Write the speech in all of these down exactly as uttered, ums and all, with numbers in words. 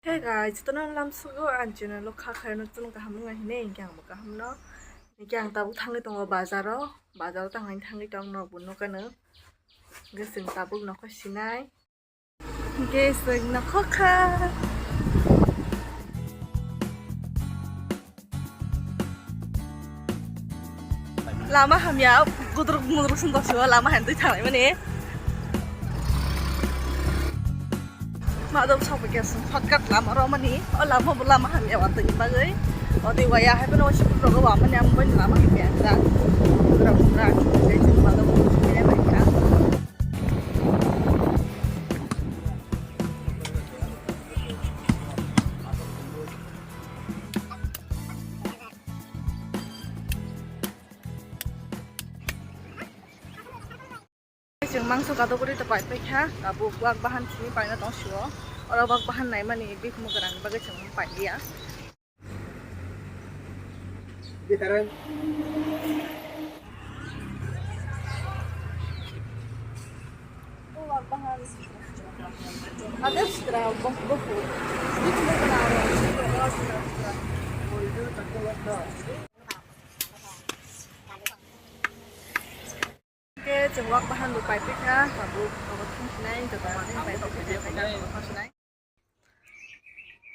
Hey guys, jotono lamsugo ang channel o kha khairokno jotono kaham wngya hinwi, hinkhe angbo kaham no. Hinkhe ang tabuk thangwi tongo bazar o, bazar o tangwi thangwi tong nokbo nukano. Hinkhe chwng tabuk nokha sinai. Hinkhe chwng nokha kha. Lama hamya, gudruk mudruk song tongsigo, lama hamtwi thanglaimani. Madam sokphaikha chwng shortcut lama romani, o lama bo lama hamya watwi bagwi. Odi waya hai phano waisa phuru rogo wamani, amo bai lama hamya wngkha. Gudruk mudruk, tei chwng madam sokphaikha. Chwng mangso kadokguri to pai paikha, tabuk wak bahan simi paina tong sio. Oro wak bahan naimani bikhumu gwnangni bagwi chwng pailiya. Hingke chwng wak bahan bo pai paikha, tabuk nogo thang sinai, joto manwi pai paikha, pai paikha, nogo thang sinai.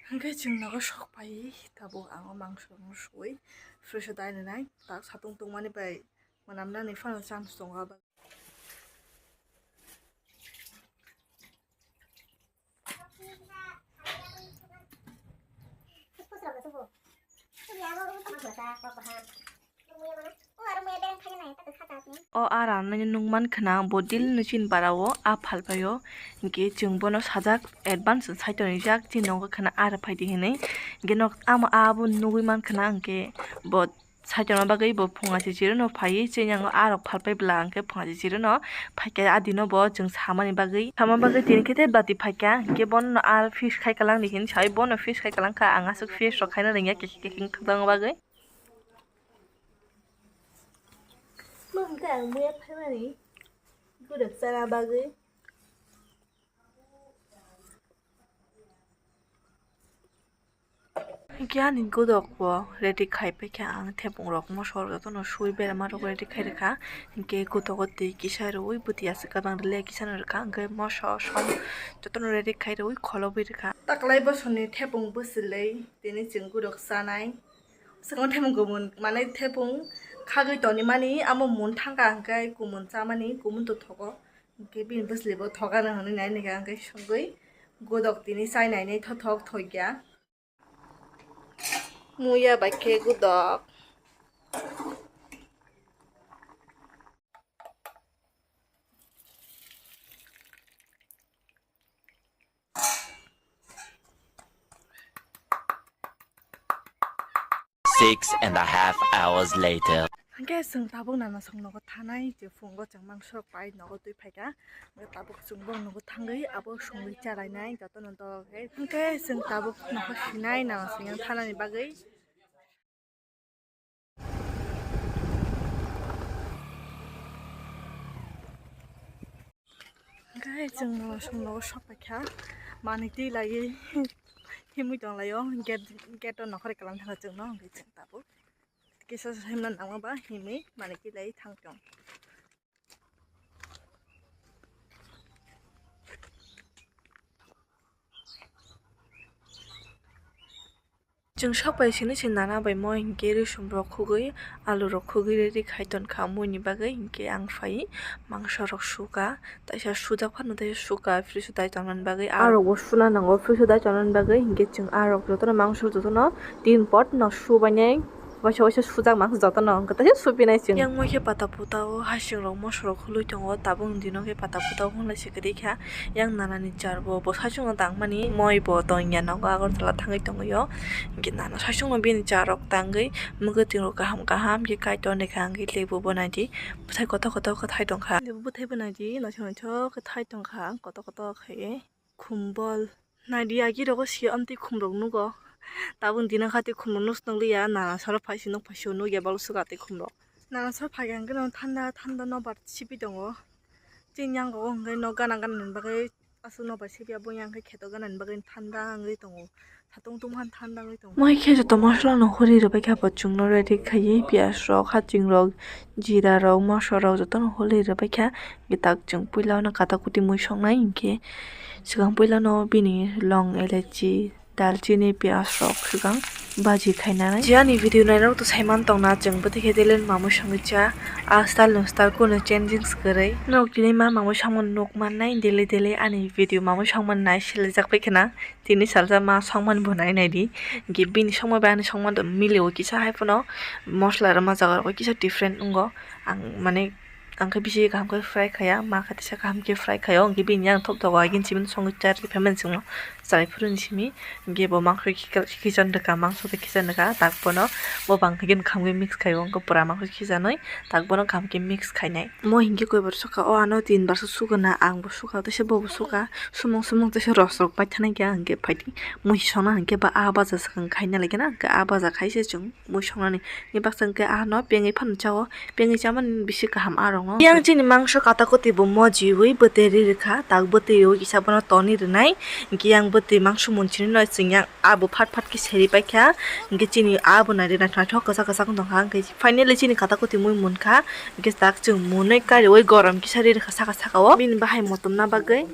Hingke chwng nogo sok pai, tabuk ang o mangso no sui, fresh o dai nai, tak satung tongmani bai mwnamnani phano chance tongo abo. O ara nini nung man khna bo dil ni chin bara o a phal pai o, hingke chwng bono sajak advance sai toni jak chini nogo khna ara phai di hinui, hingke nok amo abo nugui man khna hingke bo. Saichona bagwi bo phunga chichirino phaiwi chini ang arok phalpai bwla hwnkhe phunga chichirino phaikha adino bo chwng samani bagwi, sama bagwi tini khe tei bati phaikha hwnkhe bono ar fish khai kwlangni hinwi saui bono fish khai kwlangkha ang aswk fish rok khaina rwngya kikhik kikhik thwkdangma bagwi. Bo hwnkhe ang muya phaimani guruk chana bagwi. Hingke ani godok bo ready khai paikha ang, thepung rok moso rok jotono sui berama rok ready khai rwkha. Hingke godogo twi kisa rwui bwtwi aswk kwbang rwle kisa no rwkha, hingke moso som jotono ready khai rwui kholobwi rwkha. Taklai bosoni thepung bwswlwi tini chwng godok chanai. Swkang thepung kumun manai thepung khagwi tonimani amo mun thangkha hingke kumun chamani kumun to thogo. Hingke bini bwsli bo thok ano hinui nai nai kha, hingke songwi godok tini chai nai nai thothok thokya. Muya bai khe godok. Six and a half hours later. Hingke chwng tabuk nana song nogo thanai, je phungo chwng mangso rok pai nogo twi phaikha. Hingke tabuk chwng bo nogo thangwi abo songwi chalainai jotono dol khe. Hingke chwng tabuk nogo sinai nana song yang thanani bagwi. Hingke chwng nana song nogo sok paikha. Manwi twi laiwi himwi tong laio. Gate, gate o nokhorwi kwlwng thangkha chwngno, hingke chwng tabuk. Kisa himna nangma ba himwi manwi kilai thang tong. Chwng sok bai sini se nana bai mo hinkhe risum rok khugwi, alu rok khugwi ready khai ton kha mui ni bagwi, hinkhe ang phai mangso rok suka. Taisa sujak phano taisa suka, fridge o dai tongna bagwi. Arok bo suna nango, fridge o dai tongna bagwi, hinkhe chwng arok jotono mangso jotono tin pot no subainai, waisa waisa sujak mangso jotono, hwnkhe taisa supinai chwng. Yang moi khe pata puta o hasing rok moso rok khulwi tongo, tabuk ni dino khe pata puta o hwnlai se kwrwi kha. Yang nana ni jar bo, bo saichung no tangmani, moi bo tongya nogo Agartala thangwi tongwi o, hinkhe nana saichung no bini jar rok tangwi mwkhwtwng rok kaham kaham khe kaitor ni kha, hinkhe lebu bo naidi. Bwthai kotor kotor khe thai tongkha. Lebu bwthai bo naidi, naithok naithok khe thai tongkha, kotor kotor khe. Khumbol. Naidi agi rogo sio amtwi khum rok nugo. Tabuk dino kha twi khum rok nus nukliya, nana soro phai si nuk phai sio nukya, balo suka twi khum rok. Nana soro phai khe hwnkhe no thanda thanda nobar sibi tongo. Chini yango hwnkhe nok gana gana ni bagwi Aswkno bai sibya bo yang khe kheto ganani bagwi thanda wngwi tongo. Satung tungma thanda wngwi tongo. Moi khe joto mosola no hori rwbaikha bo chwngno ready khaiwi, piyaj rok, haching rok, jira rok, moso rok jotono hori rwbaikha. Githak chwng puila no kata kuti mui songnai hinkhe swkang puila no bini long, elaichi, dalchini, piyaj rok swkang baji khainani. Je ani video nairok to saiman tongna chwng bwtwi khe daily mamwi songwi cha. A style no style kuno changing kwrwi. Norok tini ma mamwi songmani nuk mannai daily daily ani video mamwi songmani nai silaijak pai khna. Tini salsa ma songmani bo nai naidi. Hinkhe bini songma bai ani songma do milio kisa hai phano mosola rwma jaga rok kisa different wngo. Ang mane Ang khe bisi kaham khe fry khaya, ma khe teisa kaham khe fry khaio, hwnkhe bini yang thok thogo agin simi songwi charli phaimani chwngno chai phuru ni simi, hwnkhe bo mangso khichon rwkha, mangso tei khichon rwkha, tak bono bo bang khe kham khe mix khaio, hwnkhe pura mangso khichonwi tak bono kaham khe mix khainai. Mo hwnkhe koi bar sukha, o ano tin bar se sukha na, ang bo sukha, teisa bo bo sukha, sumung sumung teisa ros rok paithanai khe, hwnkhe phaidi mui songna hwnkhe ba a baja swkang khaina laikha na, hwnkhe a baja khai se chwng. Mui songnani ni baksa hwnkhe ah no pengwi phano chao, pengwi chamani bisi kaham ah rokno. Yang chini mangso kata koti bo mojiwi bwtwi ri rwkha, tak bwtwi rwi kisa bono toni rwnai, hwnkhe yang bwtwi mangso munchini no chwng yang abo phat phat khe seri paikha, hwnkhe chini abo naidi naithok naithok kwchak kwchak wng tongkha, hwnkhe finally chini kata koti mui munkha, hwnkhe tak chwng munwi kariwi gorom kisa ri rwkha saka saka o bini bahai motom na bagwi.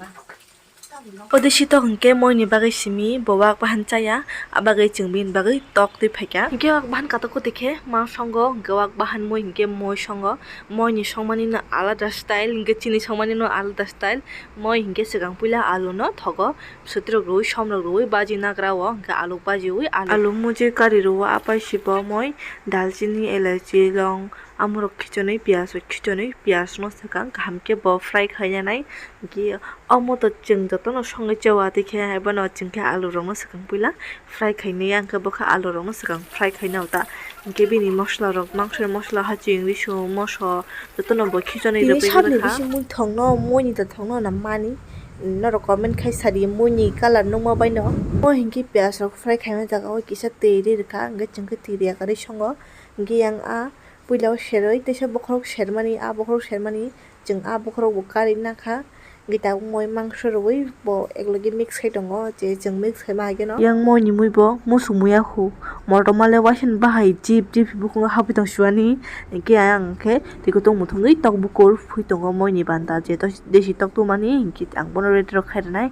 O disi tok hwnkhe moini bagwi simi bo wak bahan chaya, a bagwi chwng bini bagwi tok twi phaikha. Hwnkhe wak bahan katok kwtwi khe ma songo, hwnkhe wak bahan mui hwnkhe mui songo. Moini songmani no alada style, hwnkhe chini songmani no alada style. Moi hwnkhe swkang puila alu no thogo, swtwi rok rwui, som rok rwui baji nagra o, hwnkhe alu bajiui alu, alu muji kari rwo, apai si bo moi dalchini, elaichi, long, amorok khichonwi, piyaj rok khichonwi, piyaj no swkang kaham khe bo fry khainanai. Hwnkhe omo to chwng jotono songwi chao, tei khe abono chwng khe alu rokno swkang puila fry khainai, ang khe bo khe alu rokno swkang fry khaina o ta. Hwnkhe bini mosola rok, mangso mosola, haching, risu, moso, jotono bo khichonwi rwui rwkha. Tini sabni bisingo mui thokno, muini da thokno na mani, norok comment khai sadi, muini colour nukma baino. O hwnkhe piyaj rok fry khaima jaga o kisa twi ri rwkha, hwnkhe chwng khe twi riya kwrwi songo. Hwnkhe yang a puila o serwi teisa bokhorok sermani, a bokhorok sermani. Chwng a bokhorok bo kari nakha, hwnkhe tabuk moi mangso rwui bo eklogi mix khai tongo, je chwng mix khaima hai kheno. Yang moi ni mui bo musu muya khu, motom male waisa ni bahai jip jip bukhugo habwi tong suani, hwnkhe ayang khe twi kutung muthungwi tok bukur phui tongo moi ni banda, je desi tok tongmani hwnkhe ang bono ready rok khai rwnai.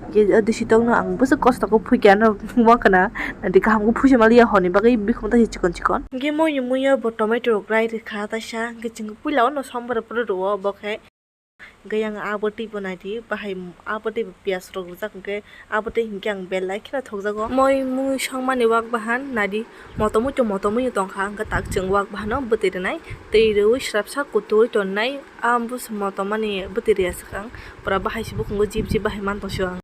Hwnkhe o disi tokno ang bwswk kosto khe phui khe ano nukma khna, naidi kaham khe phuisa maliya horni bagwi bikhumu taisa chikon chikon. Hwnkhe moini muiyo bo tomato rok rai rwkha taisa, hwnkhe chwng puila ono sombar phuru rwo bo khe. Hwnkhe yang a bwtwi bo naidi bahai, a bwtwi bo piyaj rok rijak, hwnkhe a bwtwi hwnkhe ang belai kheno thokjago. Moi mui songmani wak bahan naidi motomwi to motomwi tongkha, hwnkhe tak chwng wak bahano bwtwi rwnai, twi rwui srapsa kutui tonnai. A bwswk motom mani bwtwi rwya swkang, pura bahai se bukhugo jip jip bahai man tong sio ang.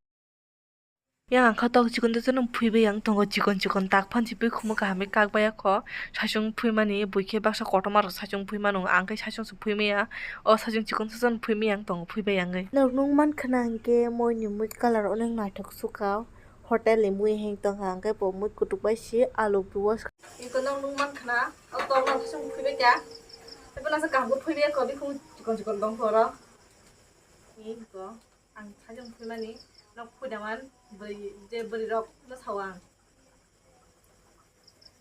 Yang ang kha tok chikon chikon phuibai yang tongo, chikon chikon tak phan si bukhumu kaham khe kak bai ya kho. Saichung phuimani bui khe baksa kotorma rok saichung phui mano, ang khe saichung se phui maya. O saichung chikon chikon phui maya ang tongo, phuibai yang wi. Norok nung man khna hwnkhe moi ni mui colour onek naithok sukha, hotel ni mui heng tongkha, hwnkhe bo mui kutuk bai si alu buo. Iko norok nung man khna, o tok no saichung phuibai kha. Ebo nasa kaham khe phuibai ya kho, bikhumu chikon chikon tong kho oro. Iko. Ang saichung phuimani nok phuidaman bwrwi je bwrwi rok no sao ang.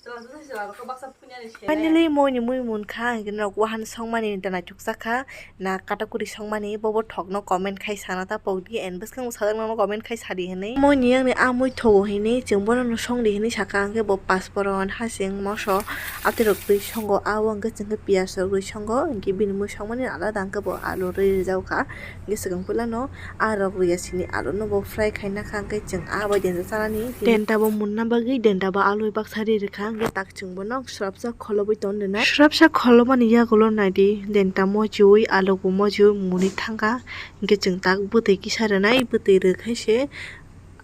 Chwla chwla chwla rok baksa phuinani se. Finally moi ni mui munkha, ang nok wahan songmani da naithok jakha, na katakuri songmani bobo thokno comment khai sana ta pokdi, and bwskango sajak nangno comment khai sadi hinwi. Moi ni yang ni a mui thogo hinwi chwng bono no songdi hinwi sakha, ang khe bo pasporon, hasing, moso, atwi rok twi songo, a o ang khe chwng khe piyaj rok twi songo, hinkhe bini mui songmani alada ang khe bo alu rwi rijak kha. Hwnkhe swkang puilano ah rok rwya sini alu no bo fry khaina kha, hwnkhe chwng ah bai denta chanani. Denta bo munna bagwi denta bo alu baksa ri rwkha, hwnkhe tak chwng bono swrapsa kholobwi ton rwnai. Swrapsa kholobmani yagulo naidi denta mochiui alu bo mochiui muni thangkha, hwnkhe chwng tak bwtwi kisa rwnai, bwtwi rwkhaise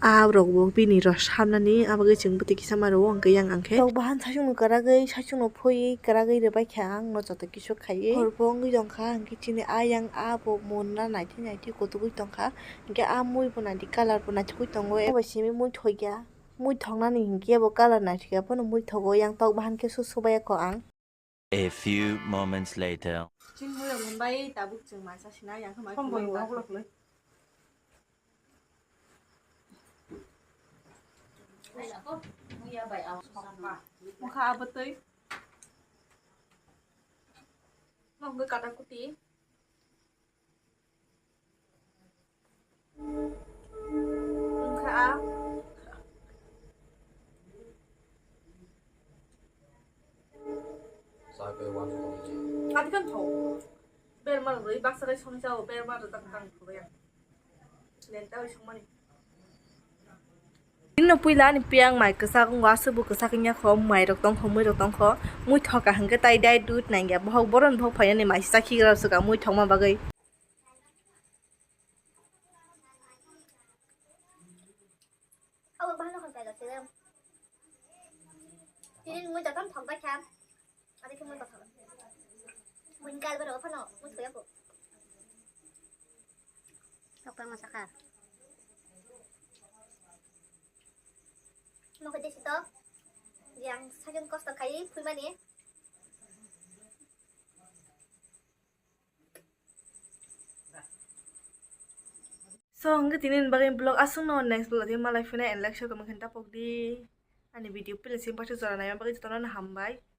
ah rok bo bini rw samnani, abagwi chwng bwtwi kisa ma rwo, hwnkhe yang ang khe tok bahan saichung no kwragwi saichung no phui kwragwi rwbaikha ang no joto kisu khaiwi. Hor bo wngwi tongkha, hwnkhe chini ayang ah bo munna naithok naithok kotogwi tongkha, hwnkhe ah mui bo naidi colour bo naithogwi tongo, abo simi mui thokya, mui thoknani hwnkhe bo colour naithokya, bono mui thogo, yang tok bahan khe su subaiya kho ang. A few moments later. Chini mui rok mwnbai tabuk chwng mai chasina, yang khe mai. Khum bai khum bai. Ukulok le. Mokha abotwi. Mokha kata kuti. Wngkha a. Adi kan thok. Berma rwi baksa kai song jao, berma rwi tak tang thok ya. Lenta oi song mani. Bini puila ani piyang mai kwchak wngkha, aswk bo kwchak wngya kho, mai rok tongkho, mui rok tongkho, mui thoka hwnkhe tai dai dud nangya, bohok boron bohok phainani mai chakhi rw swkang mui thokma bagwi. Abo bahai no khan paida se. Tini mui joto thok bai kha. Adi khe mui kothok. Buini kal bero phano mui thoya ko. Tokang masa kha. Mokhe desi to. Yang sakin kosto khai phuimani. So, hwnkhe tini ni bagwi vlog aswkno, next vlog tei malai phina and like share comment khe tapok di. Ani video pila simi baksa jora naima bagwi jotono hambai.